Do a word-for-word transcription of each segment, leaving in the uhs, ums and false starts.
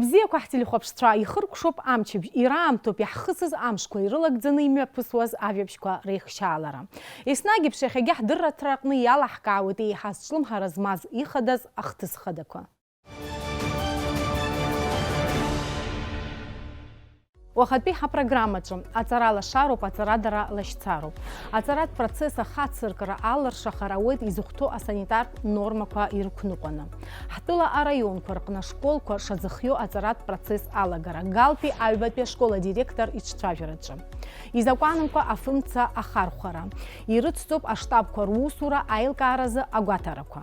Бзиақәа ҳтелехәаԥшцәа ихыркәшоуп амчыбжь, ираамҭоуп иаҳхысыз амшқәа ирылагӡаны имҩаԥысуаз ажәабжьқәа реихшьаалара. Еснагь еиԥш иахьагьы ҳдырраҭара аҟны иалаҳкаауеит еиҳа зҿлымҳара змаз ихадаз ахҭыс хадақәа. Уахатәи ҳапрограммаҿы, аҵара лашароуп, аҵарадара лашьцароуп. Аҵаратә процесс ахацыркра алыршахар ауеит изыхәҭоу асанитартә нормақәа ирықәныҟәаны. Ҳтәыла араионқәа рҟны ашколқәа шазыхиоу аҵаратә процесс алагара, Галтәи аҩбатәи ашкол адиректор иҿцәажәараҿы. Изакәанымкәа афымца ахархәара. Ирыцҵоуп аштабқәа русура аилкааразы агәаҭарақәа.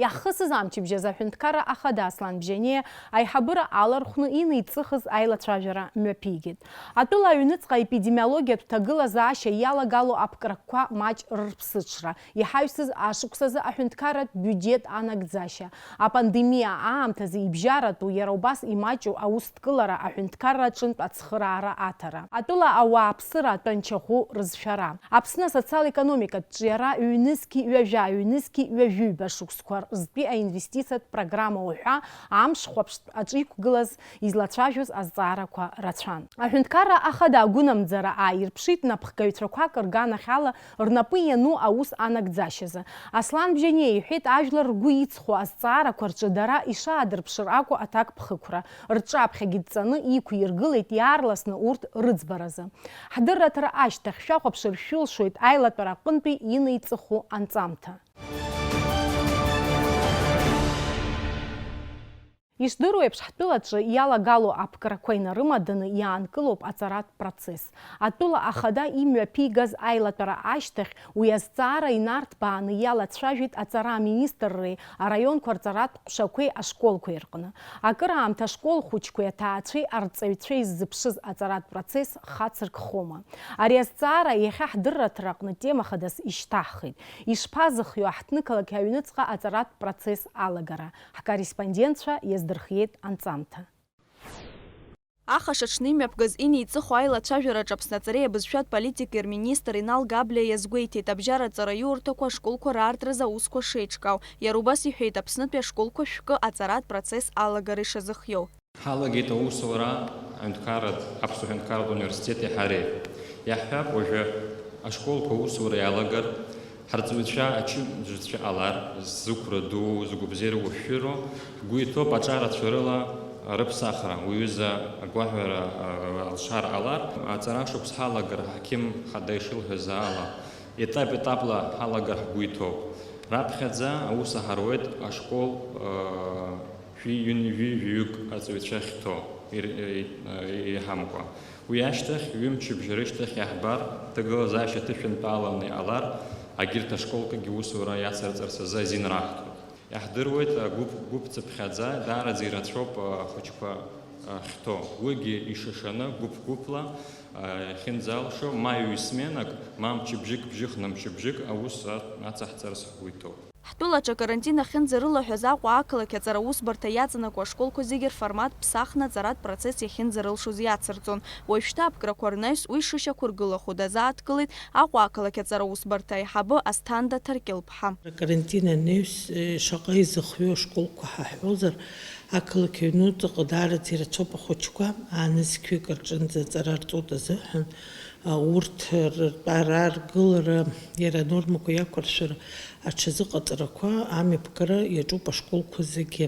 Иаҳхысыз амчыбжь азы аҳәынҭқарра ахада Аслан Бжьаниа аиҳабыра алархәны инеиҵыхыз аилацәажәара мҩаԥигеит. Атәыла аҩныҵҟа аепидемиологиатә ҭагылазаашьа иалагало аԥкрақәа маҷ рырԥсыҽра, иҳаҩсыз ашықәсазы аҳәынҭқарратә биуџьет анагӡашьа, апандемиа аамҭазы ибжьаратәу, иара убас имаҷу аусҭкылара, аҳәынҭқарра аҿынтә ацхыраара аҭара, атәыла ауааԥсыра атәанчахәы рызшәара, Аԥсны асоциал-економикатә ҿиара ҩнызқьи ҩажәа, ҩнызқьи ҩажәиҩба шықәсқәа рзтәи аинвестициатә программа уҳәа амш хәаԥштә аҿы иқәгылаз излацәажәоз азҵаарақәа рацәан. Аҳәынҭқарра ахада агәынамӡара ааирԥшит напхгаҩцәақәак рганахьала рнапы иану аус анагӡашьазы. Аслан Бжьаниа иҳәеит, ажәлар ргәы иҵхо азҵаарақәа рҿы дара ишаадырԥшыр акәу аҭакԥхықәра, рҿаԥхьагьы дҵаны иқәиргылеит иаарласны урҭ рыӡбаразы. Ҳдырраҭара ашьҭахь шәахәаԥшыр шәылшоит аилатәара аҟынтәи инеиҵыху анҵамҭа. Ишдыру еиԥш, ҳтәылаҿы иалагало аԥкрақәа инарымаданы иаанкылоуп аҵаратә процесс. Атәыла ахада имҩаԥигаз аилатәара ашьҭахь уи азҵаара инарҭбааны иалацәажәеит аҵара аминистрреи араионқәа рҵаратә ҟәшақәеи ашколқәеи рҟны. Акыраамҭа ашкол хәыҷқәеи аҭаацәеи арҵаҩцәеи ззыԥшыз аҵаратә процесс хацыркхома? Ари азҵаара иахьа ҳдырраҭара аҟны тема хадас ишьҭаҳхит. Ишԥазыхиоу аҳҭнықалақь аҩныҵҟа аҵаратә процесс алагара? Ҳкорреспондентцәа иаздырхиеит анҵамҭа. Ахаша аҽны имҩаԥгаз инеиҵыху аилацәажәараҿы Аԥсны аҵареи абызшәатә политикеи рминистр Инал Габлиа иазгәеиҭеит, абжьаратә ҵараиурҭақәа ашколқәа раартразы аусқәа шеиҿкаау, иара убас иҳәеит, Аԥснытәи ашколқәа шәкы аҵаратә процесс алагара ишазыхиоу. Ҳалагеит аусура аҳәынҭқарратә, Аԥсуа ҳәынҭқарратә университети ҳареи. Иаҳҳәап, уажәы ашколқәа аусура иалагар, ҳарҵаҩцәа ачымазаҩцәа ҟалар, зықәра ду, згәабзиара уашәшәыроу, ҳгәы иҭоуп аҿарацәа рыла рыԥсахра, уи ҩыза агәаҳәара, а, алшар ҟалар, аҵара шықәс ҳалагар, ҳақьым хада ишылҳәаз ала, етап-етапла ҳалагар ҳгәы иҭоуп. Раԥхьаӡа аус аҳаруеит ашкол, а, Шәи ҩынҩажәи жәаҩык аҵаҩцәа ахьҭоу ир-, и-, и-, иҳамкәа. Уи ашьҭахь, ҩымчыбжьа рышьҭахь иаҳбар, ҭагылазаашьа ҭышәынтәаланы иҟалар, агьырҭ ашколқәагьы усура иацырҵарц азы азин раҳҭоит. Иаҳдыруеит, агәыԥ, гәыԥ цыԥхьаӡа, даараӡа ирацәоуп ахәыҷқәа ахьҭоу. Уигьы ишашаны, гәыԥ-гәыԥла, а, иахьынӡалшо, ма ҩ-сменак, ма мчыбжьык, бжьыхны мчыбжьык аус а-, ацаҳҵарц ҳгәы иҭоуп. Ҳтәылаҿы акарантин ахьынӡарылаҳәаз Аҟәа ақалақь аҵара усбарҭа иаҵанакуа ашколқәа зегьы рформат ԥсахны аҵаратә процесс иахьынӡарылшоз иацырҵон. Уажәшьҭа аԥкрақәа рнаҩс уи шышьақәыргылахо дазааҭгылеит Аҟәа ақалақь аҵара усбарҭа аиҳабы Асҭанда Ҭаркьыл-ԥҳа. Акарантин анаҩс, э, шаҟа изыхҩоу ашколқәа ҳаҳәозар, ақалақь аҩнуҵаҟа даараӡа ирацәоуп ахәыҷқәа, аанызқьҩык рҿынӡа аҵара рҵоит азыҳәан, Урҭ ртәара, ргылара, иара анормақәа иақәыршәара аҽазыҟаҵарақәа амҩаԥгара иаҿуп ашколқәа зегьы.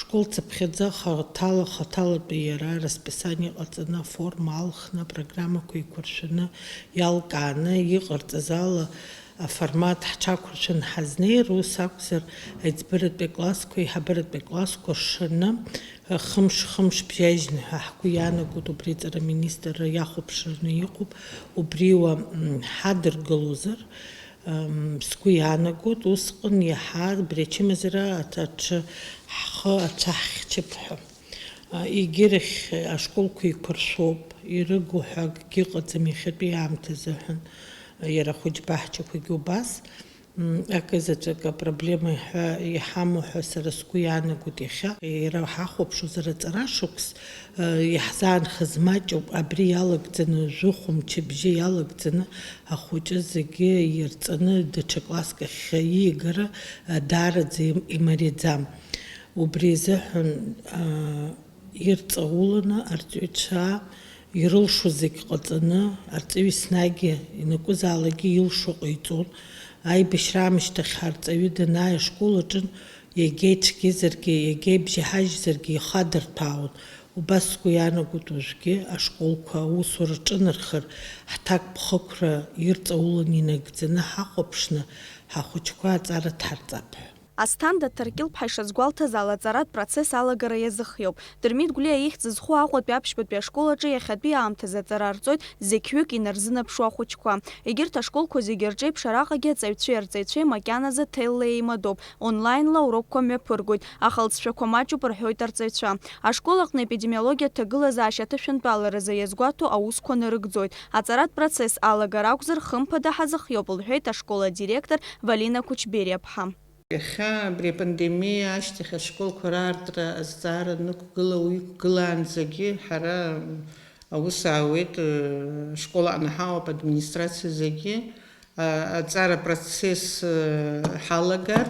Школ цыԥхьаӡа хаҭала, хаҭалатәи иара расписание ҟаҵаны, аформа алхны, апрограммақәа еиқәыршәаны, иалкааны, иҟарҵаз ала аформат ҳҽақәыршәаны ҳазнеир, ус акәзар, аиҵбыратәи аклассқәа, аиҳабыратәи аклассқәа ршаны, Хымш-хымш бжьажьны ҳәа ҳгәы иаанагоит, убри аҵара аминистрра иахәаԥшраны иҟоуп, убриуа, м, ҳадыргылозар, м, сгәы иаанагоит, усҟан иаҳа абри ачымазара аҭ-, аҽы ҳхы ацәаҳхьчап ҳәа. А, егьырахь ашколқәа еиқәыршәоуп, ирыгу ҳәа акгьы ыҟаӡам иахьатәи аамҭазы ҳәа, иара ахәыҷбаҳчақәагьы убас. Акызаҵәык апроблема ҳәа иҳамоу ҳәа сара сгәы иаанагоит иахьа. Иара ҳахәаԥшуазар аҵара шықәс, э, иаҳзаанхаз маҷуп. Абри иалагӡаны, жәохә мчыбжьы иалагӡаны ахәыҷы зегьы ирҵаны даҽа класск ахь иигара, э, даараӡа им-, имариаӡам. Убри азыҳәан, э, ирҵауланы арҵаҩцәа ирылшо зегь ҟаҵаны, арҵаҩы еснагь ианакәызаалакгьы илшо ҟаиҵон. Аибашьра аамышьҭахь арҵаҩы данааи ашкол аҿы, иагьа ицәгьазаргьы, иагьа ибжьаҳажьзаргьы ихадырҭәаауан. Убас сгәы иаанагоит уажәгьы ашколқәа аусура рҿынархар, ҳҭакԥхықәра ирҵауланы инагӡаны ҳахәаԥшны, ҳахәыҷқәа аҵара дҳарҵап ҳәа. Асҭанда Ҭаркьыл-ԥҳа ишазгәалҭаз ала, аҵаратә процесс алагара иазыхиоуп. Дырмит Гәлиа ихьӡ зху Аҟәатәи аԥшьбатәи ашкол аҿы иахьатәи аамҭазы аҵара рҵоит зқьҩык инарзынаԥшуа ахәыҷқәа. Егьырҭ ашколқәа зегьы рҿеиԥш, араҟагьы аҵаҩцәеи арҵаҩцәеи макьаназы ҭелла еимадоуп, онлаинла аурокқәа мҩаԥыргоит, аха алҵшәақәа маҷуп рҳәоит арҵаҩцәа. Ашкол аҟны епидемиологиатә ҭагылазаашьа аҭышәынтәаларазы иазгәаҭо аусқәа нарыгӡоит. Аҵаратә процесс алагар акәзар, хымԥада ҳазыхиоуп, лҳәеит ашкол адиректор Валина Кучбериаԥҳа. Иахьа абри апандемиа ашьҭахь ашколқәа раартра азҵаара нықәгыла, уи иқәгылаанӡагьы ҳара аус аауеит, э, ашкол аҟны ҳаауп, администрациа зегьы, а, аҵара процесс, э, ҳалагар,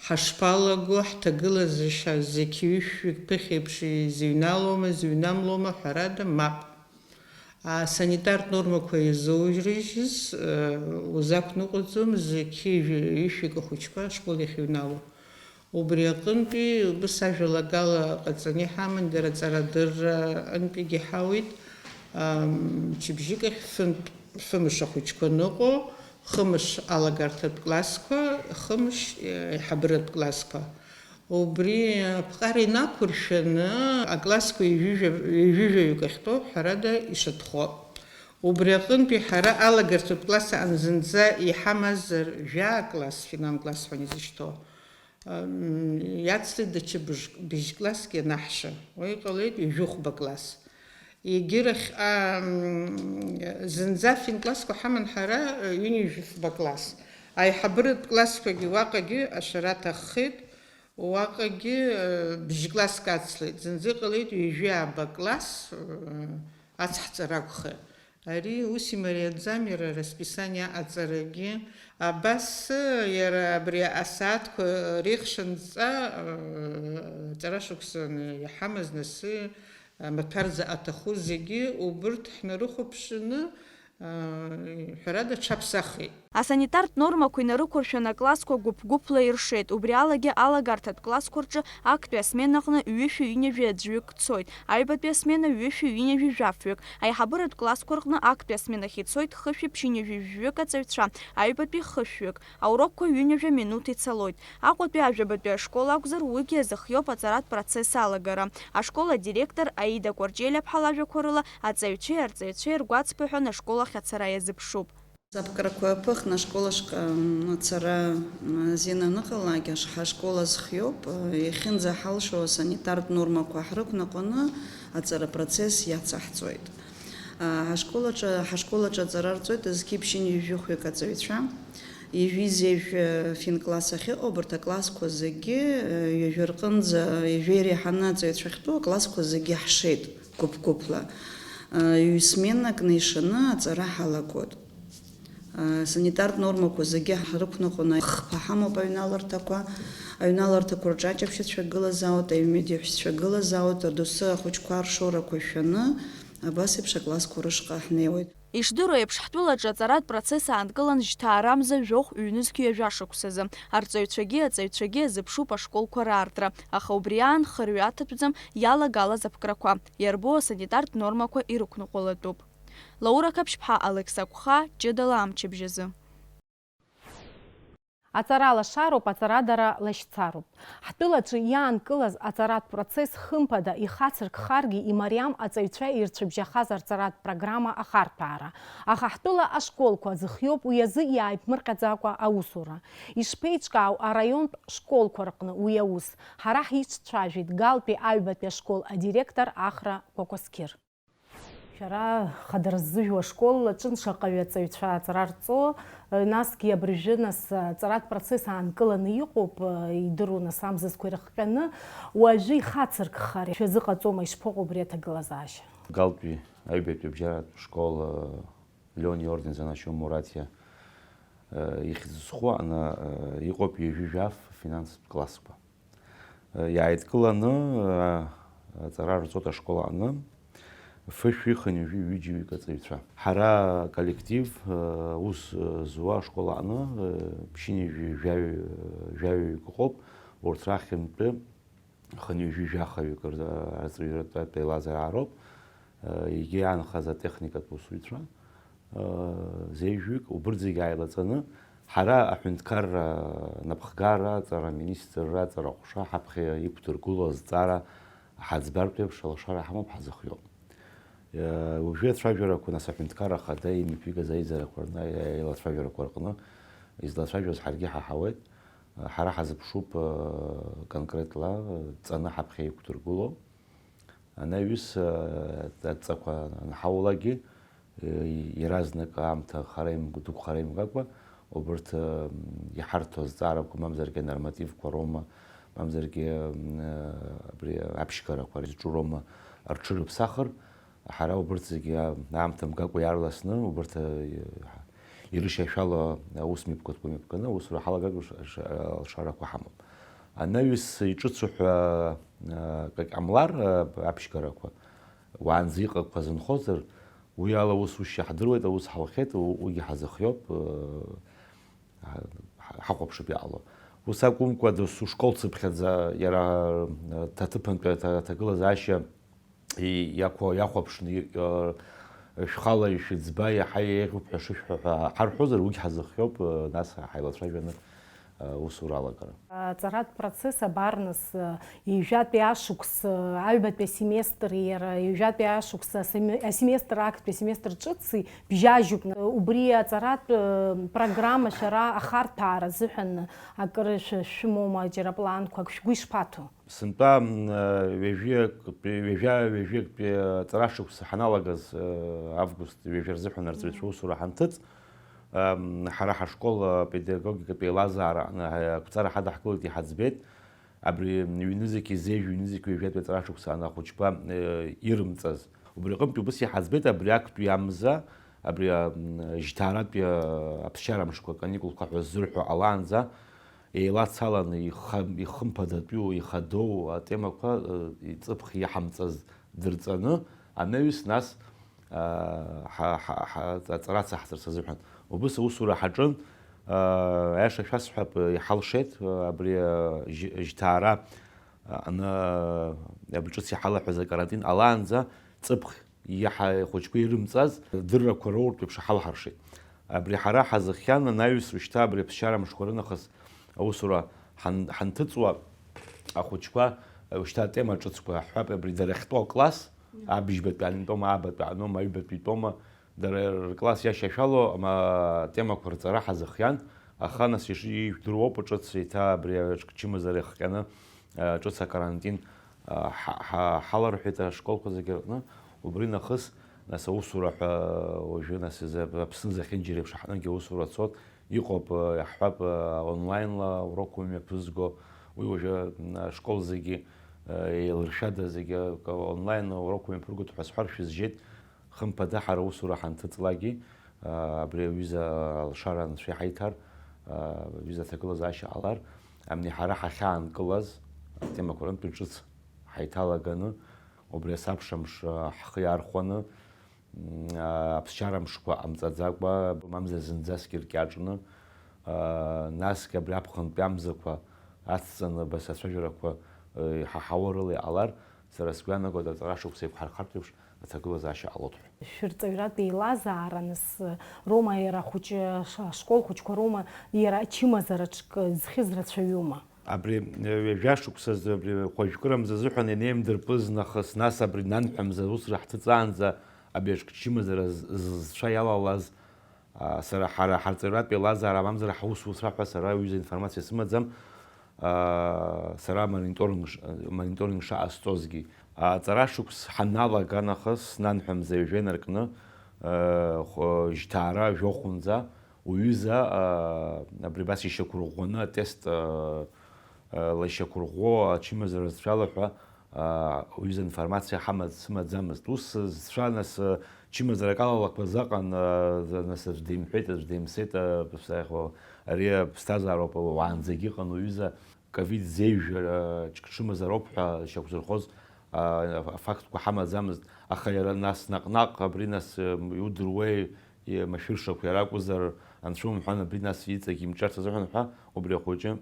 ҳашԥалаго, ҳҭагылазаашьа зқьи ҩышәи ԥыхьеиԥш изыҩналома, зыҩнамлома, ҳәарада, мап. Асанитартә нормақәа иазоурыжьыз, э, узақәныҟәаӡом зқьи жәа-, ҩышәи акы ахәыҷқәа ашкол иахьыҩнало. Убри аҟынтәи убыс ажәалагала ҟаҵаны иҳаман, дара аҵарадырра аҟынтәигьы иҳауеит. Ам, мчыбжьык ахь фынтә, фымш ахәыҷқәа ныҟәо, хымш алагарҭатә классқәа, хымш, э, аиҳабыратә классқәа. Убри аԥҟара инақәыршәаны аклассқәа ҩажәа, ҩажәаҩык ахьтәоу, ҳәарада, ишатәхо. Убри аҟынтәи ҳара алагарҭатә класс аан зынӡа иҳамазар, жәаа класс, финан класс ҳәа изышьҭоу, ам, иацлеит даҽа быж-, быжь класск ианаҳша. Уи ҟалеит ҩажәихәба класс. Егьырахь, ам, зынӡа фин классқәа ҳаман ҳара, ҩынҩажәифба класс. Аиҳабыратә классқәагьы уаҟагьы ашәара аҭаххеит. Уаҟагьы, э, бжь класск ацлеит, зынӡа иҟалеит ҩажәи ааба класс, э, ацҳҵар акәхеит. Ари ус имариаӡам иара расписание аҟаҵарагьы. Абас, э, иара абри асааҭқәа реихшанҵа, э, аҵарашықәсаны иҳамаз, нас, э, амаҭәар заҟа аҭаху зегьы убырҭ ҳнарыхәаԥшны, Ҳәарада, ҽаԥсахит. Асанитартә нормақәа инарықәыршәаны аклассқәа гәыԥ-гәыԥла иршеит. Убри алагьы алагарҭатә классқәа рҿы актәи асмена аҟны ҩышәи ҩынҩажәи аӡәҩык цоит, аҩбатәи асмена ҩышәи ҩынҩажәи жәафҩык, аиҳабыратә классқәа рҟны актәи асменахь ицоит хышәи ԥшьынҩажәи жәаҩык аҵаҩцәа, аҩбатәи хышәҩык. Аурокқәа ҩынҩажәа минуҭ ицалоит. Аҟәатәи ажәабатәи ашкол акәзар, уигьы иазыхиоуп аҵаратә процесс алагара. Ашкол адиректор Аида Кәарҷелиаԥҳа лажәақәа рыла, аҵаҩцәеи арҵаҩцәеи ргәацԥыҳәан ашкол ахь ацара иазыԥшуп. Азаԥкрақәа аԥыхны ашкол ашҟа, м, ацара, м, азин аныҟалак, аш-, ҳашкол азхиоуп, э, иахьынӡаҳалшо асанитартә нормақәа ҳрықәнаҟәаны аҵара процесс иацаҳҵоит. А, ҳашкол аҿы, ҳашкол аҿы аҵара рҵоит зқьи ԥшьынҩажәи жәохәҩык аҵаҩцәа. Ҩажәи зежә, э, финкласс ахьыҟоу, абарҭ аклассқәа зегьы, э, ҩажәа рҟынӡа, ҩажәа иреиҳаны аҵаҩцәа ахьтәоу аклассқәа зегьы ҳшеит гәыԥ-гәыԥла. Э, ҩ-сменак неишаны аҵара ҳалагоит. Э, санитартә нормақәа зегьы ҳрықәныҟәаны, хԥа ҳамоуп аҩналарҭақәа. Аҩналарҭақәа рҿы аҷаԥшьацәа гылазаауеит, аҩмедеиҳәшьцәа гылазаауеит, адоусы ахәыҷқәа ршорақәа шәаны, абас еиԥш аклассқәа рышҟа ҳнеиуеит. Ишдыру еиԥш, ҳтәылаҿы аҵаратә процесс аанкылан жьҭаарамза жәохә ҩнызқь ҩажәа шықәсазы. Арҵаҩцәагьы аҵаҩцәагьы иазыԥшуп ашколқәа раартра, аха убри аан хырҩа аҭатәӡам иалагалаз аԥкрақәа, иарбоу асанитартә нормақәа ирықәныҟәалатәуп. Лаура Қаԥшьԥҳа, Алекса Кәха, ҷыдала амчыбжь азы. Аҵара лашароуп, аҵарадара лашьцароуп. Ҳтәылаҿы иаанкылаз аҵаратә процесс хымԥада ихацыркхаргьы имариам аҵаҩцәа ирцәыбжьахаз арҵаратә программа ахарҭәаара. Аха ҳтәыла ашколқәа зыхиоуп уи азы иааиԥмырҟьаӡакәа аусура. Ишԥеиҿкаау араионтә школқәа рҟны уи аус? Ҳара ҳиҿцәажәеит Галтәи аҩбатәи ашкол адиректор Ахра Кәакәасқьыр. Шәара хадара ззыжәуа школла ҿын шаҟаҩы аҵаҩцәа аҵара рҵо, насгьы абыржәы нас аҵаратә процесс аанкыланы иҟоуп, идыруа нас амзызқәа ирыхҟьаны, уажәы ихацыркхар шәазыҟаҵома, ишԥаҟоу убри аҭагылазаашьа? Галтәи аҩбатәи абжьаратә школ, Леон иорден Занашьо Мураҭиа, э, ихьӡ зху аҟны, э, иҟоуп ҩажәи жәаф финанстә классқәа. Э, иааидкыланы, э, аҵара рҵоит ашкол аҟны фышәи хынҩажәи ҩыџьаҩык аҵаҩцәа. Ҳара аколлектив, э, ус, э, зуа ашкол аҟны, э, ԥшьынҩажәи жәаҩ-, жәаҩаҩык ыҟоуп, урҭ рахьынтәи хынҩажәи жәахаҩык рзы арҵаҩратә еилазаара роуп, егьи иаанхаз атехникатә усуҩцәа, зеижәҩык, убырҭ зегьы ааилаҵаны, ҳара аҳәынҭқарра напхгара, аҵара аминистрра, аҵара аҟәша ҳаԥхьа иқәдыргыло азҵаара ҳаӡбартә еиԥш алашара ҳамоуп, ҳазыхиоуп. Уажәы ацәажәарақәа, нас, аҳәынҭқарра ахада имҩаԥигаз аизарақәа рҟны, аилацәажәарақәа рҟны излацәажәоз ҳаргьы ҳаҳауеит. Ҳара ҳазыԥшуп, э, конкретла, э, ҵаны ҳаԥхьа иқәдыргыло. Анаҩс, э, адҵақәа анҳаулагьы, э, иаразнак аамҭа хара имг-, дук хара имгакәа, убырҭ, э, иҳарҭо азҵаарақәа, мамзаргьы анормативқәа роума, мамзаргьы, э, абри аԥшьгарақәа рызҿу роума рҽырыԥсахыр, ҳара убырҭ зегьы аамҭа мгакәа иаарласны, убырҭ, э, ирышьашәало аус мҩаԥгатәқәа мҩаԥганы аусура ҳалагар ш-, ш-, алшарақәа ҳамоуп. Анаҩс иҿыцу ҳәа, э, акгьы ҟамлар, э, аԥшьгарақәа, уаанӡа иҟақәаз нхозар, уи ала ус ушьа ҳдыруеит, аус ҳалхеит, у-, уигьы ҳазыхиоуп, э, ҳа-, ҳа-, ҳахәаԥшып иҟало. Ус акәымкәа, досу школ цыԥхьаӡа иара, э, ҭаҭыԥантәи аҭа-, аҭагылазаашьа и-, иақәа-, иахәаԥшны, и-, э, шәхала ишәыӡба иаҳа еиӷьуп ҳәа шышәҳәо ҳәа ҳарҳәозар, уигь ҳазыхиоуп, э, нас ҳаилацәажәаны, э, усура алагара. Аҵаратә процесс абар нас, э, ҩажәатәи ашықәс, э, аҩбатәи асеместр, иара ҩажәатәи ашықәс асеме-, асеместр актәи асеместр ҿыци бжьажьуп. Убри аҵаратә, э, программа шәара ахарҭәаара азыҳәан акыр шәы-, шәымоума, џьара планқәак шәгәы ишԥаҭоу? Сынтәа, м, ҩажәиактәи, ҩажәа, ҩажәиактәи аҵарашықәса ҳаналагаз, август ҩажәа рзыҳәан арҵаҩцәа усура ҳанҭыҵ, м, ҳара ҳашкол апедагогикатә еилазаара аҟны ақәҵара ҳадаҳкылеит, иҳаӡбеит. Абри ҩнызқь изеижә, ҩнызқь ҩажәатәи аҵарашықәса аҟны ахәыҷқәа, э, ирымҵаз. Убри аҟынтәи убыс иҳаӡбеит абри актәи амза, абри, м, жьҭааратәи, а, аԥсшьара мшқәа, каникулқәа ҳәа ззырҳәо ҟалаанӡа, еилацаланы ихы-, ихымԥадатәиу, ихадоу атемақәа, э, иҵыԥх иаҳамҵаз дырҵаны, анаҩс нас, а, ҳа-, ҳа-, ҳа-, аҵара ацаҳҵарц азыҳәан. Убыс аусура ҳаҿын, а, аиаша шәасҳәап, иҳалшеит, а, абри, а, жь-, жьҭаара, а, аны, а, абри ҿыц иҳалаҳәаз акарантин ҟалаанӡа ҵыԥх иаҳа ихәыҷқәа ирымҵаз дыррақәа роуртә еиԥш ҳалҳаршеит. Абри ҳара ҳазыхиан, анаҩс, ушьҭа абри аԥсшьара мшқәа рынахыс аусура ҳан-, ҳанҭыҵуа, ахәыҷқәа, ушьҭа атема ҿыцқәа ҳҳәап, абри дара ахьтәоу акласс, абыжьбатәи аанитәома, аабатәи аҟнома, аҩбатәи тәома, дара ркласс иашьашәало, ама, атемақәа рҵара ҳазыхиан, аха нас иши-, ижәдыруоуп, ҿыц еиҭа абри аҿ-, чымазара иахҟьаны, а, ҿыц акарантин, а, ҳа-, ҳа-, ҳаларҳәеит ашколқәа зегьы рҟны. Убри нахыс, нас аусура ҳәа уажәы, нас изы Аԥсны зехьынџьара еиԥш ҳаҟныгьы аусура цот, иҟоуп, а, иаҳҳәап, а, онлайнла урокқәа мҩаԥызго, уи уажәы, м, ашкол зегьы, а, еилыршәада зегьы, а, онлайн урокқәа мҩаԥыргоит ҳәа сҳәар шәызжьеит. Хымԥада ҳара аусура ҳанҭыҵлакгьы, а, абри аҩыза алшара анцәа иҳаиҭар, а, аҩыза аҭагылазаашьа ҟалар, амни ҳара ҳахьаанкылаз атемақәа рынтәи ҿыц ҳаиҭалаганы, убри асабшамш, а, ҳхы иархәаны, м, а, аԥсшьара мшқәа ҟамҵаӡакәа, мамзар зынӡаск иркьаҿны, а, насгьы абри аԥхынтәи амзақәа ацҵаны абас ацәажәарақәа, а, иҳаҳауа рыла иҟалар, сара сгәы иаанагоит аҵара шықәса еиқәҳархартә еиԥш аҭагылазаашьа ҟалоит ҳәа. Шәырҵаҩратә еилазаара нас роума иара ахәыҷы, аш-, ашкол хәыҷқәа роума иара ачымазараҿ зхьыз рацәаҩума? Абри, э, ҩажәа шықәсазы абри хәажәкырамза азыҳәан ианеимдырпыз нахыс, нас абри нанҳәамза аусура ҳҭыҵаанӡа абри аҿ-, чымазара з-, зцәа иалалаз, а, сара ҳара ҳарҵаҩратә еилазаара мамзар ҳусуцәа ҳәа сара аҩыза информациа сымаӡам. сара мониторинг ш-, мониторинг шаҟасҵозгьы. Аҵара шықәс ҳаналага нахыс, нанҳәа мза ҩажәа инаркны, жьҭаара жәохәынӡа уҩыза, абри абас ишьақәырӷәӷәаны атест, лашьақәырӷәӷәо ачымазара зцәала ҳәа, уҩыза информациа ҳамаӡ-, сымаӡамызт. Ус зцәа нас, чымазарак алалақәаз аҟан, нас аӡә деимҳәеит, аӡә деимсеит, ари аԥсҭазаароуп, уаанӡагьы ыҟан уҩыза, ковид зеижә, ҿк-, чымазароуп ҳәа шьақәзырхоз, афактқәа ҳамаӡамызт, аха иара нас наҟ-наҟ абри нас, иудыруеи, машәыршақә иара акәзар, анцәа умҳәан, абри нас иҵегь имҿиарц азыҳәан ҳәа, убри ахәыҷы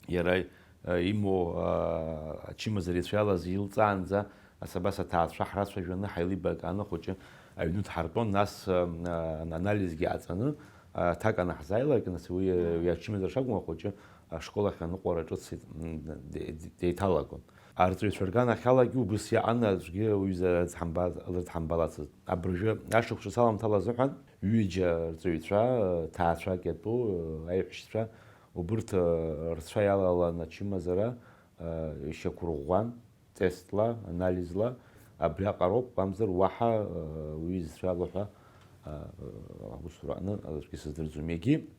иара, э, имоу, э, ачымазара ицәалаз илҵаанӡа, ас абас аҭаацәа ҳрацәажәаны ҳаилибакааны ахәыҷы аҩны дҳартәон, нас, э, э, анализгьы ҟаҵаны, э, аҭак анаҳзааилак, нас уи, э, уи ачымазара шакәым ахәыҷы ашкол ахь аныҟәара ҿыц, м, де-, де-, деиҭалагон. Арҵаҩцәа рганахьалагьы убыс иаан, аӡәгьы уҩыза лырдҳамба-, лырдҳамбалацызт. Абыржәы ашықәс ҿыц аламҭала азыҳәан ҩыџьа арҵаҩцәа, э, ҭаацәак иатәу, э, аиҳәшьцәа, убырҭ, э, рцәа иалалан ачымазара, э, ишьақәырӷәӷәан, тестла, анализла, абриаҟароуп, мамзар уаҳа, э, уи зцәало ҳәа, э, аусура аҟны аӡәгьы сыздырӡом. Егьи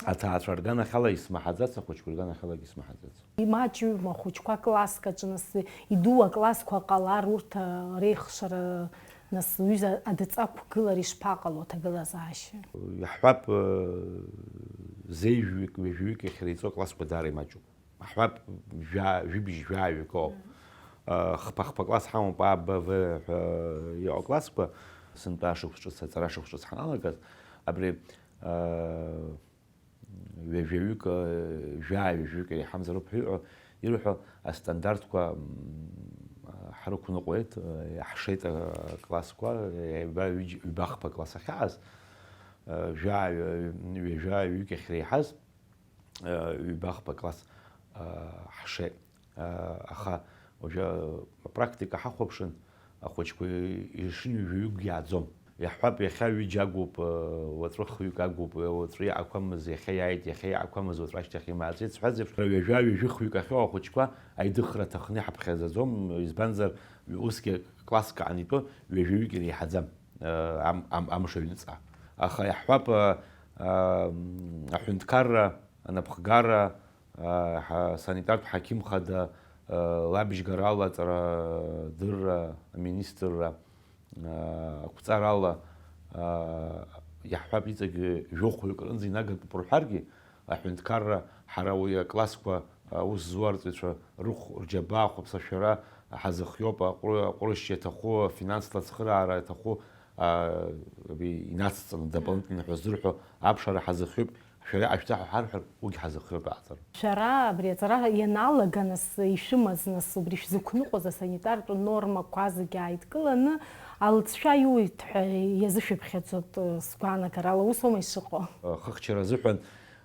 аҭаацәа рганахьала исмаҳаӡац, ахәыҷқәа рганахьалагьы исмаҳаӡац. Имаҷҩым ахәыҷқәа класск аҿы, нас, идуу аклассқәа ҟалар, урҭ, э, реихшара, нас, уҩыза адҵа ақәгылара ишԥаҟало аҭагылазаашьа? Иаҳҳәап, э, зеижәҩык, ҩажәаҩык иахьреиҵо аклассқәа даара имаҷуп. Ҳҳәап, жәа-, жәибжь жәаҩык ауп. Мм. Э, хԥа-хԥа класс ҳамоуп, А, Б, В ҳәа иҟоу аклассқәа, сынтәа ашықәс ҿыц, аҵара ашықәс ҿыц ҳаналагаз, абри, э, ҩажәаҩык, э, жәаҩажәаҩык иреиҳамзароуп ҳәа иҟоу, ирҳәо астандартқәа, м, ҳрықәныҟәеит, э, иаҳшеит аклассқәа, ҩба, ҩыџь-, ҩба-хԥа класс ахьааз, э, жәаҩа-, ҩажәаҩык иахьреиҳаз, ҩба-хԥа класс, ҳшеит. Аха уажәы апрактика ҳахәаԥшын, ахәыҷқәа ишынҩажәаҩык иааӡом. Иаҳҳәап, иахьа ҩыџьа агуп, уаҵәы хҩык агуп, уаҵәы иаақәамыз иахьа иааит, иахьа иаақәамыз уаҵәы ашьҭахь имааӡеит сҳәаз еиԥш, ҩажәа, ҩажәи хҩык ахьоу ахәыҷқәа аидыхра аҭахны иҳаԥхьаӡаӡом, избанзар, усгьы класск аҟны итәы ҩажәаҩык иреиҳаӡам, ам-, ам-, амш аҩныҵҟа. Аха иаҳҳәап, аҳәынҭқарра, анапхгара, асанитартә ҳақьым хада, лабжьгарала аҵарадырра аминистрра, ақәҵарала, иаҳҳәап, иҵегь жәохәҩык рҟынӡа инагатәуп рҳәаргьы, аҳәынҭқарра ҳара уи аклассқәа, аус зуа арҵаҩцәа рыхә, рџьабаа хәаԥсашәара ҳазыхиоуп, аҟәы-, аҟәрышьа иаҭаху, афинансла ацхыраара иаҭаху, а, инацҵаны, дополнительно ҳәа ззырҳәо аԥшаара ҳазыхиоуп, шәара иҟашәҵа ҳәа ҳарҳәар, уигь ҳазыхиоуп аҵара. Шәара абри аҵара ианалага, нас, ишәымаз, нас, убри шәзықәныҟәоз асанитартә нормақәа зегьы ааидкыланы, алҵшәа иуит ҳәа иазышәыԥхьаӡоит, сгәаанагарала, ус аума ишыҟоу? Хыхьчара азыҳәан,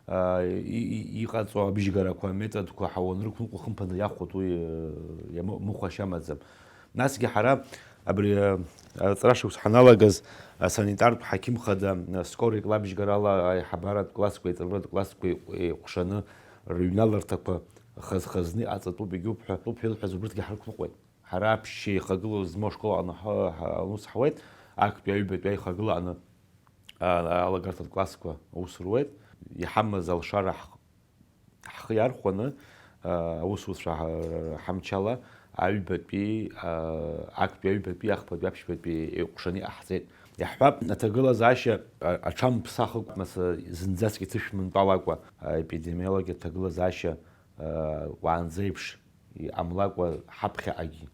а, и-, и-, иҟаҵоу абжьгарақәа, аметодқәа ҳа уанрықәныҟәо, хымԥада иахәоит уи, э, иамы-, мыхәашьа амаӡам. Насгьы ҳара абри, э, аҵара шықәс ҳаналагаз, асанитартә ҳақьым хада, э, скорик лабжьгарала аиҳабаратә классқәеи аҵарадырратә классқәеи еиҟәшаны рыҩналарҭақәа хаз-хазны иҟаҵатәуп, егьуп ҳәа, ҳәа илҳәаз убырҭгьы ҳрықәныҟәеит. Ҳара аԥшьшьа ихагылоу змоу ашкол аҟны ҳа-, ҳа-, аус ҳауеит, актәи аҩбатәи аихагыла аҟны, а-, алагарҭатә классқәа аус руеит, иҳамаз алшара ҳхы иархәаны, а, аусуцәа ҳа-, ҳамчала аҩбатәи, а, актәи аҩбатәи, ахԥатәи, аԥшьбатәи еиҟәшаны иҟаҳҵеит. Иаҳҳәап, аҭагылазаашьа, а, аҽамԥсахыкәа, нас, зынӡаск иҭышәмынтәалакәа, а, епидемиологиатә ҭагылазаашьа, а, уаанӡа еиԥш иҟамлакәа ҳаԥхьаҟагьы,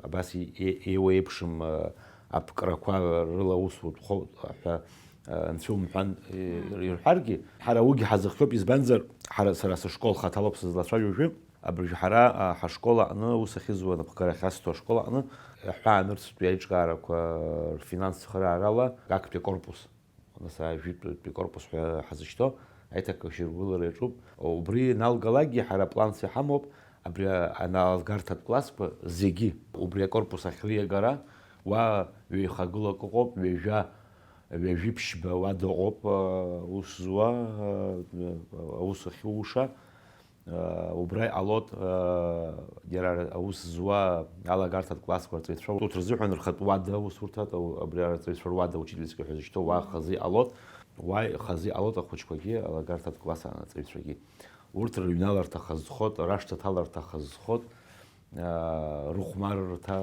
абас и-, е-, еиуеиԥшым, а, аԥкрақәа рыла аус утәхоит ҳәа, а, анцәа умҳәан, е, ирҳәаргьы, ҳара уигьы ҳазыхиоуп, избанзар, ҳара, сара сышкол хаҭалоуп сызлацәажәо уажәы, абыржә ҳара, а, ҳашкол аҟны, аус ахьызуа анапхгарахь азҭо ашкол аҟны, аҳәаа анырцәтәи аиҿкаарақәа рфинанс цхыраарала актәи акорпус. Нас ажәытәтәи корпус ҳәа ҳазышьҭоу аиҭагылара иаҿуп. Убри аналгалакгьы ҳара апланс иҳамоуп, абри аналгарҭатә классқәа зегьы убри акорпус ахь рыиагара, уа ҩеихагылак ыҟоуп, ҩажәа, ҩажәи ԥшьба уа дыҟоуп, аус зуа, аус ахьууша. Убра иҟалоит, иара аус зуа алагарҭатә классқәа рҵаҩцәа, урҭ рзыҳәан рхатә уада аусурҭа, абри арҵаҩцәа руада, учительская ҳәа зышьҭоу уа хазы иҟалоит, уа хазы иҟалоит ахәыҷқәагьы, алагарҭатә класс аҵаҩцәагьы. Урҭ рыҩналарҭа хазхоит, рашҭа ҭаларҭа хазхоит, рыхәмаррҭа,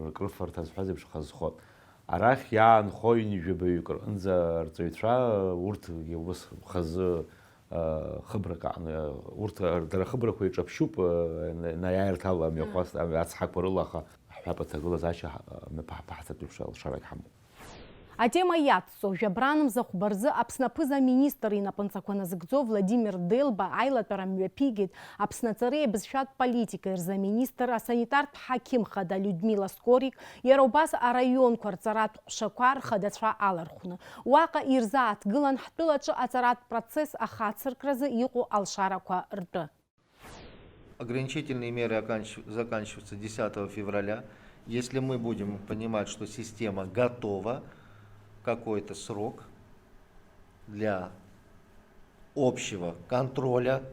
ркрыфарҭа зҳәаз еиԥш хазхоит. Арахь иаанхо ҩынҩажәа баҩык рҟынӡа рҵаҩцәа, урҭгьы ус хазы хыбрак аҟны, урҭ дара хыбрақәа иҿаԥшьуп, наиааирҭала амҩахәасҭа, ацҳақәа рыла, аха ҳҳәап аҭагылазаашьа мҩаԥаҳԥаҳҵатәеиԥш алшарагь ҳамоуп. Атема иацҵо жәабранымза хәба рзы Аԥсны аԥыза-министр инапынҵақәа назыгӡо Владимир Делба аилатәара мҩаԥигеит Аԥсны аҵареи абызшәатә политикеи рзы аминистр, асанитартә ҳақьым хада Людмила Скорик, иара убас араионқәа рҵаратә ҟәшақәа рхадацәа алархәны. Уаҟа ирзааҭгылан ҳтәылаҿы аҵаратә процесс ахацыркразы иҟоу алшарақәа ртәы. Ограничительные меры оканч- заканчиваются десятого февраля. Если мы будем понимать, что система готова, какой-то срок для общего контроля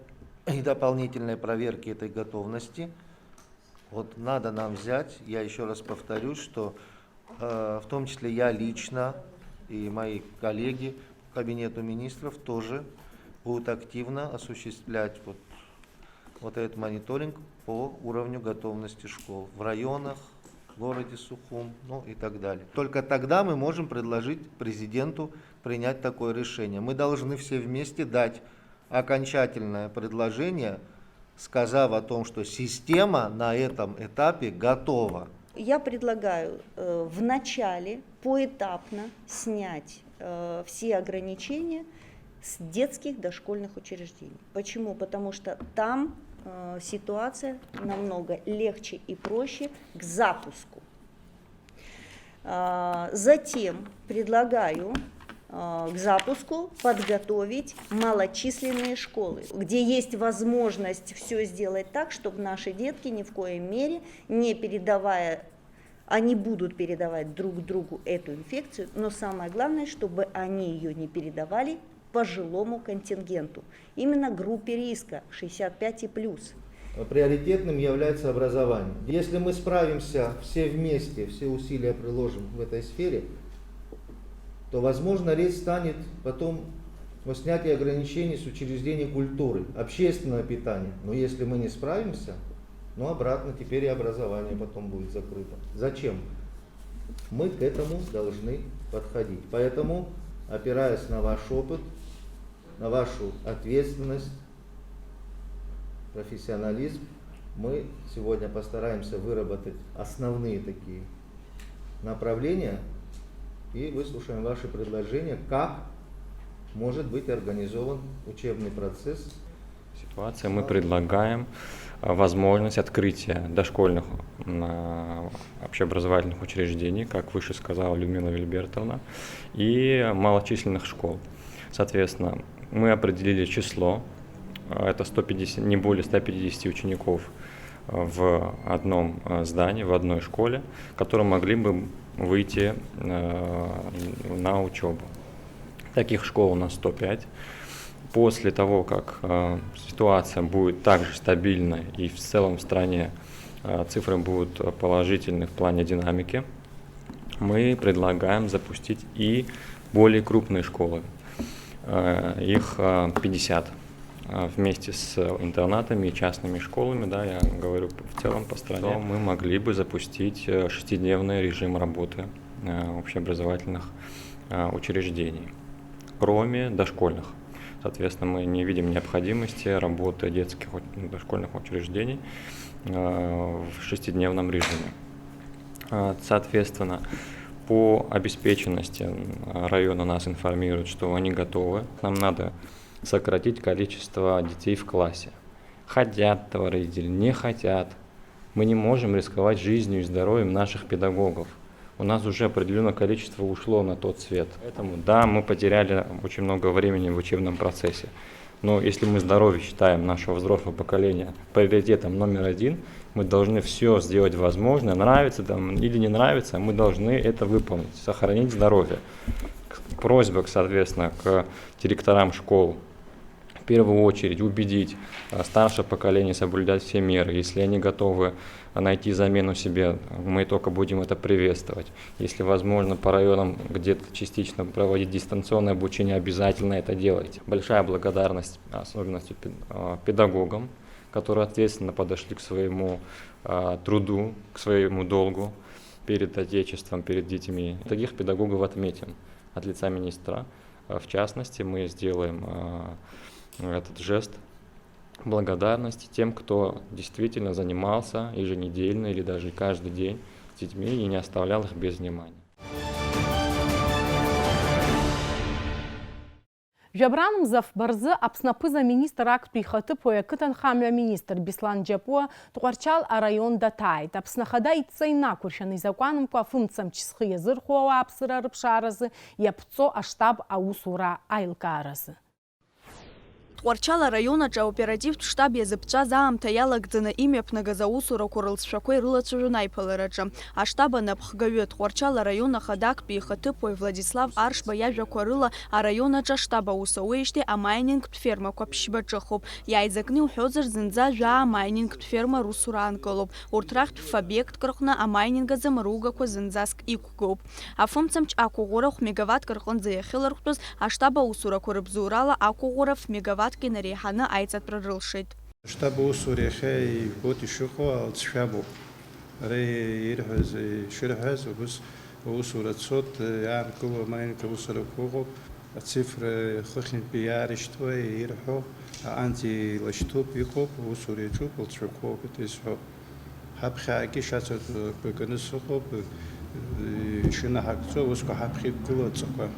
и дополнительной проверки этой готовности, вот надо нам взять, я еще раз повторюсь, что э, в том числе я лично и мои коллеги по кабинету министров тоже будут активно осуществлять вот, вот этот мониторинг по уровню готовности школ в районах, в городе Сухум, ну и так далее. Только тогда мы можем предложить президенту принять такое решение. Мы должны все вместе дать окончательное предложение, сказав о том, что система на этом этапе готова. Я предлагаю э, вначале поэтапно снять э, все ограничения с детских дошкольных учреждений. Почему? Потому что там э, ситуация намного легче и проще к запуску. А, затем предлагаю а, к запуску подготовить малочисленные школы, где есть возможность все сделать так, чтобы наши детки ни в коей мере не передавая, они будут передавать друг другу эту инфекцию, но самое главное, чтобы они ее не передавали пожилому контингенту, именно группе риска шестьдесят пять и плюс. Приоритетным является образование. Если мы справимся все вместе, все усилия приложим в этой сфере, то, возможно, речь станет потом о снятии ограничений с учреждений культуры, общественного питания. Но если мы не справимся, ну обратно теперь и образование потом будет закрыто. Зачем? Мы к этому должны подходить. Поэтому, опираясь на ваш опыт, на вашу ответственность, профессионализм, мы сегодня постараемся выработать основные такие направления и выслушаем ваши предложения, как может быть организован учебный процесс. Ситуация. Мы предлагаем возможность открытия дошкольных общеобразовательных учреждений, как выше сказала Людмила Вильбертовна, и малочисленных школ. Соответственно, мы определили число, это сто пятьдесят, не более ста пятидесяти учеников в одном здании, в одной школе, которые могли бы выйти на учебу. Таких школ у нас сто пять. После того, как ситуация будет также стабильна и в целом в стране цифры будут положительны в плане динамики, мы предлагаем запустить и более крупные школы. Их пятьдесят. Вместе с интернатами и частными школами, да, я говорю в целом по стране, мы могли бы запустить шестидневный режим работы общеобразовательных учреждений, кроме дошкольных. Соответственно, мы не видим необходимости работы детских дошкольных учреждений в шестидневном режиме. Соответственно, по обеспеченности района нас информируют, что они готовы. Нам надо сократить количество детей в классе. Хотят товародетели, не хотят. Мы не можем рисковать жизнью и здоровьем наших педагогов. У нас уже определенное количество ушло на тот свет. Поэтому, да, мы потеряли очень много времени в учебном процессе. Но если мы здоровье считаем нашего взрослого поколения приоритетом номер один, мы должны все сделать возможное, нравится там или не нравится, мы должны это выполнить, сохранить здоровье. Просьба, соответственно, к директорам школ, первую очередь убедить, а, старшее поколение соблюдать все меры. Если они готовы, а, найти замену себе, мы только будем это приветствовать. Если возможно, по районам где-то частично проводить дистанционное обучение, обязательно это делайте. Большая благодарность, особенно пед-, а, педагогам, которые ответственно подошли к своему, а, труду, к своему долгу перед Отечеством, перед детьми. Таких педагогов отметим от лица министра. А, в частности, мы сделаем, а, этот жест благодарности тем, кто действительно занимался еженедельно или даже каждый день с детьми и не оставлял их без внимания. Жәабран мза фба рзы Аԥсны аԥыза-министр актәи ихаҭыԥуаҩ ақыҭанхамҩа аминистр Беслан Џьапуа Тҟәарчал араион даҭааит. Аԥсны Ахада идҵа инақәыршәаны изакәанымкәа афымцамч зхы иазырхәо ауааԥсыра рыԥшааразы иаԥҵо аштаб аусура аилкааразы. Тҟәарчал араион аҿы аоперативтә штаб иазыԥҵәаз аамҭа иалагӡаны имҩаԥнагаз аусурақәа рылҵшәақәа ирылацәажәон аиԥылараҿы. Аштаб анапхгаҩы, Тҟәарчал араион ахада актәи ихаҭыԥуаҩ Владислав Аршба иажәақәа рыла, араион аҿы аштаб аус ауеижьҭеи амаинингтә фермақәа ԥшьба ҿыхуп. Иааизакны иуҳәозар, зынӡа жәаа амаинингтә ферма русура аанкылоуп. Урҭ рахьтә ф-обиектк рҟны амаининг азы мыругақәа зынӡаск иқәгоуп. Афымцамч ақәыӷәӷәара хә-мегаваттк рҟынӡа иахьылархәтәыз аштаб аусурақәа рыбзоурала ақәыӷәӷәара ф-мегаваттк инареиҳаны аиҵатәра рылшеит. Аштаб аусура иахьа ибоит ишыҟоу, алҵшәа амоуп. Ара ирҳәаз, ишырҳәаз, убыс аусура цоит, иаанкылоу амаинк аусурақәа ыҟоуп, ацифра хыхьынтәи иаарышьҭуа, ирҳәо, аҟынӡа еилашьҭуп, иҟоуп, аусура иаҿуп, алҵшәақәоуп, исҳәо. Ҳаԥхьаагьы шьацәак ганы сыҟоуп, ишынаҳагӡо аусқәа ҳаԥхьа иқәгылоу адҵақәа.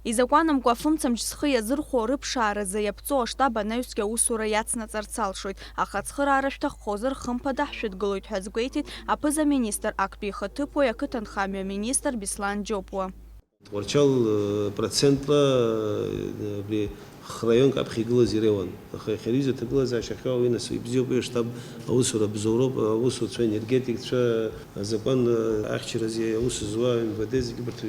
Изакәанымкәа афымцамч зхы иазырхәо рыԥшааразы иаԥҵоу аштаб анаҩсгьы аусура иацнаҵарц алшоит, аха ацхыраара шәҭаххозар, хымԥада ҳшәыдгылоит ҳәа азгәеиҭеит аԥыза-министр актәи ихаҭыԥуаҩ ақыҭанхамҩа аминистр Беслан Џьопуа. Тҟәарчал, э, процентла, э, абри храионк аԥхьа игылаз иреиуан. Аха иахьа аҩыза аҭагылазаашьа ахьоу уи нас ибзиоуп, уи аштаб аусура бзоуроуп, аусуцәа, энергетикцәа, азакәан, э, ахьчаразы аус зуа МВД зегьы убарҭ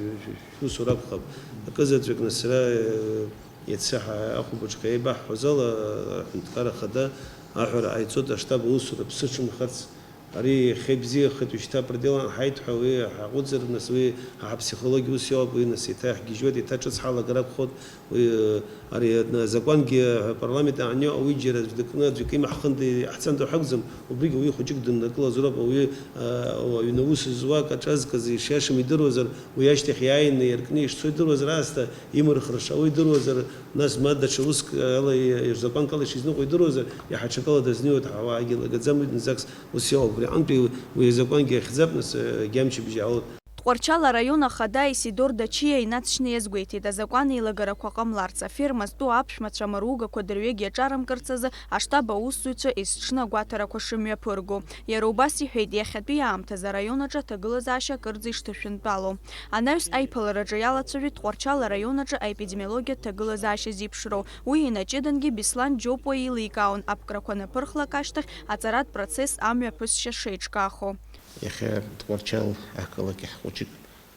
шәусура акәхап. Акызаҵәык нас ара, э, иацы ҳа-, ахәылбыҽха еибаҳҳәоз ала, аҳәынҭқар ахада аҳәара ҟаиҵоит аштаб аусура ԥсыҽымхарц. Ари иахьа ибзиахеит, уажәшьҭа апредел анҳаит ҳәа уи ҳаҟәыҵыр, нас уи ҳа ҳаԥсихологиа ус иоуп, уи нас еиҭа иаҳгьежьуеит, еиҭа ҿыц ҳалагар акәхоит, уи, ари азакәангьы апарламент аниоу, уи џьара аӡә дыкны аӡәы икы имаҳхында иаҳцандо ҳакәӡам, убригьы уи хәыҷык дыннакылазароуп, ауаҩы, а, аҩны аус зуа, акаҿ азкыз ишиашам идыруазар, уи ашьҭахь иааины иаркны ишцо идыруазар, аасҭа имырхырша, уи идыруазар, нас ма даҽа уск ала и-, закәанк ала ишизныҟәо идыруазар, иаҳа ҽакала дазнеиуеит, ҳауаагьы лагаӡам, уи зынӡакс Ус иоуп, убри аҟынтәи уи азакәангьы ахьӡап, нас, егьи амчыбжь аалоуп. Тҟәарчал араион ахада Исидор Дачиа инаҵшьны иазгәеиҭеит, азакәан еилагарақәа ҟамларц, аферма зтәу аԥшәмацәа амаругақәа дырҩегь иаҿарымкырц азы аштаб аусзуҩцәа есҽны агәаҭарақәа шымҩаԥырго. Иара убас иҳәеит, иахьатәи аамҭазы араион аҿы аҭагылазаашьа акырӡа ишҭышәынтәалоу. Анаҩс аиԥылараҿы иалацәажәеит Тҟәарчал араион аҿы аепидемиологиатә ҭагылазаашьа зеиԥшроу. Уи инаҷыдангьы Беслан Џьопуа еиликаауан аԥкрақәа анаԥырхлак ашьҭахь аҵаратә процесс амҩаԥысшьа шеиҿкаахо. Иахьа Тҟәарчал ақалақь ҳхәыҷык,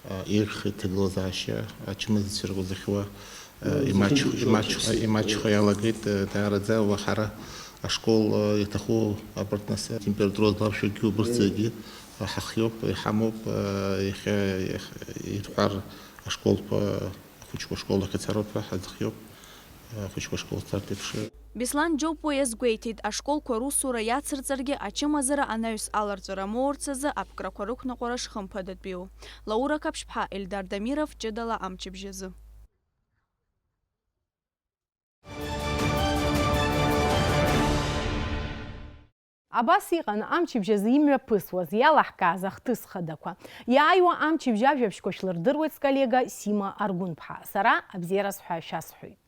а, ирхеит ҭагылазаашьа, ачымазцәа ргәаӡахьуа, а, Мм, имаҷ-, зегьы имаҷ-, зегьы имаҷха иалагеит, а, даараӡа уа ҳара ашкол, а, иаҭаху абарҭ нас температура зларшәогьы убырҭ зегьы, а, ҳахиоуп, иҳамоуп, а, иахьа, иахьа ирҳәар ашколқәа Ахәыҷқәа ашкол ахь ицароуп ҳәа ҳаӡхиоуп, ахәыҷқәа ашкол царҭа еиԥш. Беслан Џьопуа иазгәеиҭеит, ашколқәа русура иацырҵаргьы, ачымазара анаҩс аларҵәара амоурц азы аԥкрақәа рықәныҟәара шхымԥадатәиу. Лаура Қаԥшьԥҳа, Ельдар Дамиров, ҷыдала амчыбжь азы. Абас иҟан амчыбжь азы имҩаԥысуаз, иалаҳкааз ахҭыс хадақәа. Иааиуа амчыбжь ажәабжьқәа шәлырдыруеит сколлега Сима Аргәынԥҳа. Сара абзиара сҳәа шәасҳәоит.